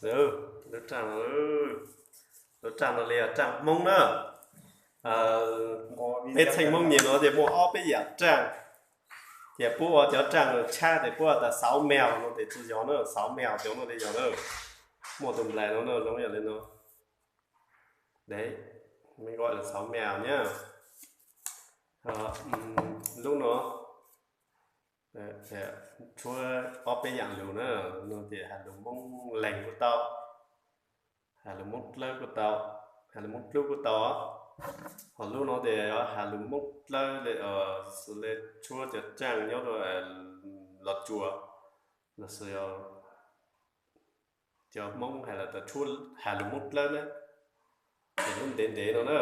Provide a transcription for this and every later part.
Lub raj no, lub raj no li yog raj Hmoob na. Peb txheej Hmoob nyiam no ces muaj ob peb yam raj. Ces pub ua cov raj tshab ces pub ua tas xauv mèo no ces tsis yog na, xauv mèo cov no li yog na. Muaj tus nplais no na zoo yam li no. Đấy, mới gọi là xauv mèo nhá. Lub no tshuab ob peb yam lus na, no ces has lus Hmoob Leeg kuj tau, has lus Hmoob Dlawb kuj tau, has lus Hmoob Dlub kuj tau. Ho lub no ces has lus Hmoob Dlawb li, xws li tshuab cov raj nyob rau Los Tsuas, lossis cov Hmoob hais los tas tshuab has lus Hmoob Dlawb na. Ces lub ntev ntev no na,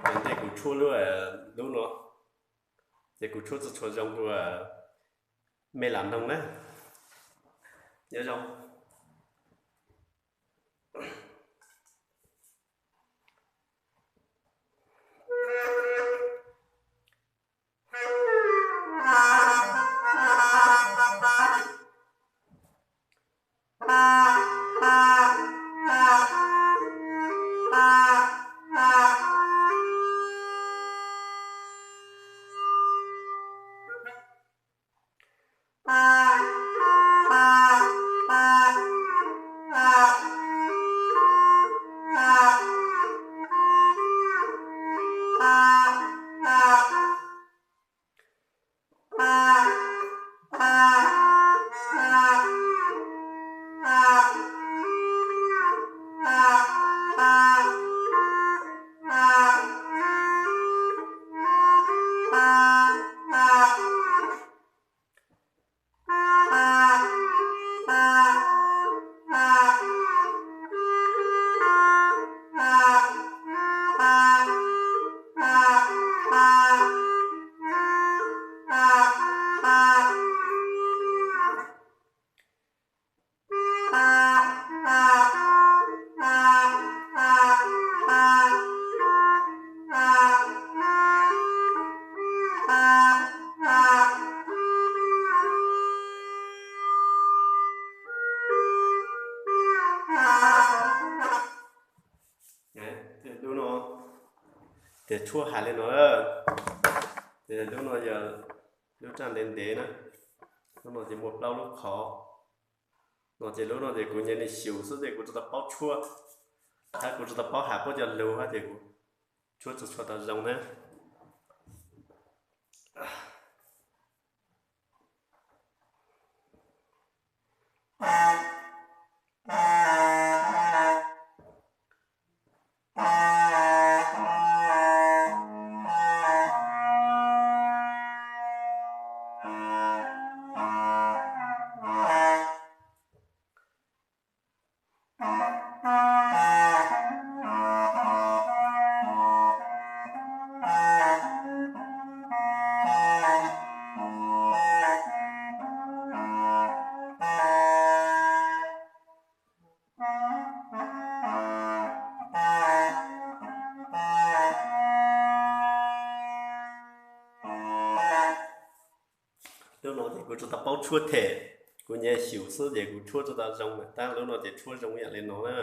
ces ntej kuv tshuab lub, lub no, ces kuv tshuab tsis tshua zoo, kuv mej lam noog na. Nyob zoo. Lub no ces tshuab hais li no, ces lub no yog lub raj ntev ntev na, lub no ces muaj plaub lub qhov. No ces lub no ces kuv nyiam li xyum xwb ces kuv tsis tau paub tshuab, hab kuv tsis tau paub has puab cov lus hab ces kuv tshuab tsis tshua tau zoo na. Lub no ces kuv tsis tau paub tshuab them, kuv nyiam xyum xwb ces kuv tshuab tsis tau zoo, tab lub no ces tshuab zoo yam li no na.